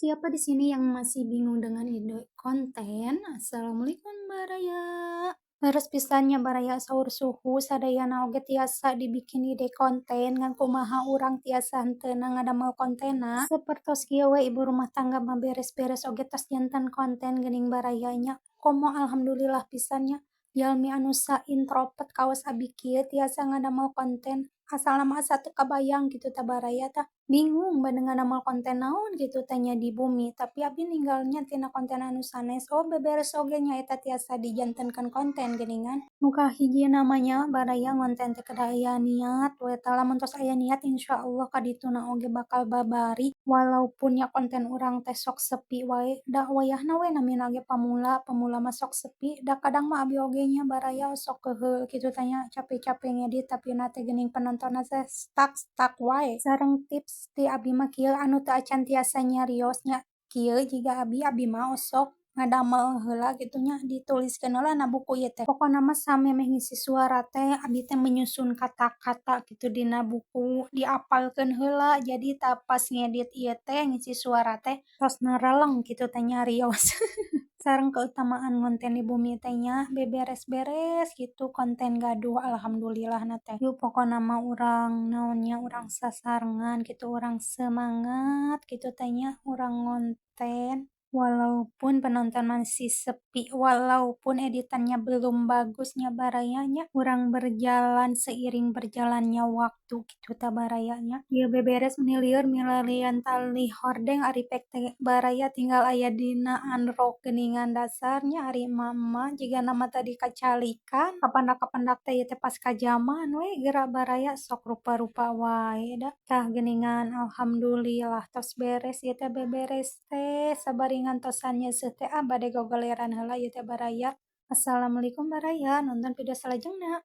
Siapa di sini yang masih bingung dengan ide konten? Assalamualaikum, baraya. Leres pisan nya, baraya, saur suhu sadayana oge tiasa dibikin ide konten, ngan kumaha urang tiasa henteuna ngadamel kontenna. Sapertos kieu we, ibu rumah tangga mah beres-beres oge tos janten konten geuning, baraya, nya. Komo alhamdulillah pisan nya, jalmi anu saintrovert kawas abi kieu tiasa ngadamel konten. Asalna mah asa teu kabayang kitu tah, baraya, tah. Bingung bade ngadamel konten naon kitu teh nya di bumi, tapi abi ninggalnya tina konten anu sanes. Oh, beberes oge nyaeta tiasa dijantenkeun konten geuningan. Nu kahijina mah nya, baraya, ngonten teh kedah aya niat we tah. Lamun tos aya niat, insyaallah kadituna oge bakal babari, walaupun nya konten urang teh sok sepi wae, da wayahna we namina ge pamula, pamula mah sok sepi. Da kadang mah abi oge nya, baraya, sok keheul kitu teh nya, cape-cape ngedit tapina teh geuning penontonna teh stuck-stuck wae. Sareng tips ti abi mah kieu, anu teu acan tiasa nyarios nya kieu jiga abi, abi mah osok ngadamel heula kitu nya, dituliskeun heula na buku ieu teh. Pokona mah samemeh ngisi suara teh abi teh menyusun kata-kata kitu dina buku, diapalkeun heula, jadi tah pas ngedit ieu teh ngisi suara teh tos nareleng kitu teh nyarios. Sareng keutamaan ngonten di bumi teh nya beberes-beres gitu konten gaduh, alhamdulillahna teh. Yuk, pokona mah urang naon nya, urang sasarengan kitu, urang semangat kitu teh nya, urang ngonten walaupun penonton masih sepi, walaupun editannya belum bagus nya, baraya, nya. Urang berjalan seiring berjalannya waktu kitu tah, baraya, nya. Ieu beberes meni lieur milarian tali hordeng, ari pek teh, baraya, tinggal aya dina unroll geuningan. Dasar nya ari emak-emak jigana mah tadi kacalikan, kapandak-kapandak teh ieu teh pas kajaman we geura, baraya, sok rupa-rupa wae da. Tah geuningan, alhamdulillah tos beres ieu teh beberes teh sabari ngantosan nyeuseuh teh. Ah, bade gogoleran heula ieu teh, baraya. Assalamualaikum, baraya, nonton video salajengna.